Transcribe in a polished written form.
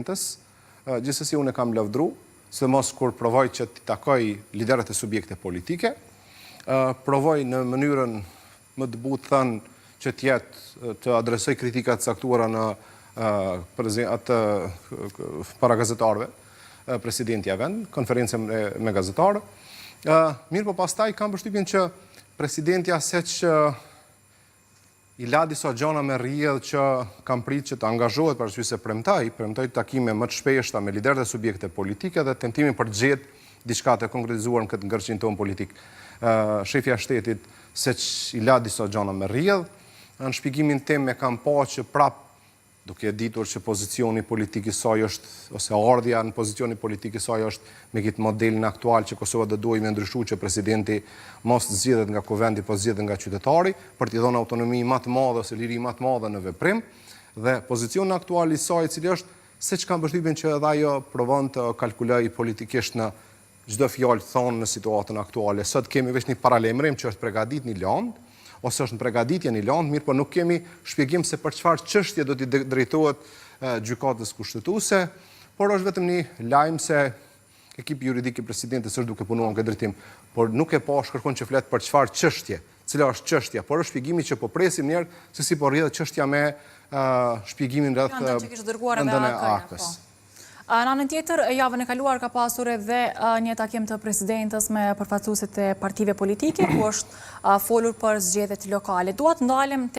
Presidentes, gjithsesi unë e kam lavdru, sidomos kur provoi që t'i takoj liderët e subjekte politike, provoi në mënyrën më të butë thënë që të jetë të adresoj kritika të caktuara në atë para gazetarëve, presidentja e vendit, konferencën me gazetarë. Mirëpo pastaj kam përshtypjen që presidentja seç I la disa gjana me rrjedhë që kam prit që të angazhohet për arsye se premtoi, premtoi takime më të shpeshta me liderët e subjekte politike dhe tentimin për të gjetë diçka të konkretizuar në këtë ngërçin tonë politik. Shefja e shtetit seç i la disa gjana me rrjedhë, në shpjegimin tim e kam pa që prap duke e ditur që pozicioni politik i saj është, ose ardhja në pozicioni politik i saj është me këtë modelin aktual që Kosova do duhej me ndryshu që presidenti mos të zgjidhet nga kuvendi, po zgjidhet nga qytetari, për t'i dhënë autonomi më të madhe ose liri më të madhe në veprim, dhe pozicionin aktual i saj i cili është, seç kam përshtypjen që edhe ajo provon të kalkulojë politikisht në çdo fjalë thonë në situatën aktuale. Sot kemi veç një paralajmërim që është pregadit një landë, ose është në pregaditje një landë, mirëpo nuk kemi shpjegim se për çfarë çështje do t'i drejtohet gjykatës kushtetuese, por është vetëm një lajm se ekipi juridik i presidentes është duke punuar në këtë drejtim, por nuk e pashë kërkon që flet për çfarë çështje, cila është çështja, por është shpjegimi që po presim njëherë se si po rrjedh çështja me shpjegimin rreth lëndën e AAK-së. Po. Në anën tjetër, javën e kaluar ka pasur edhe një takim të presidentes me përfaqësuesit e partive politike, ku është folur për zgjedhjet lokale. Dua të ndalem te.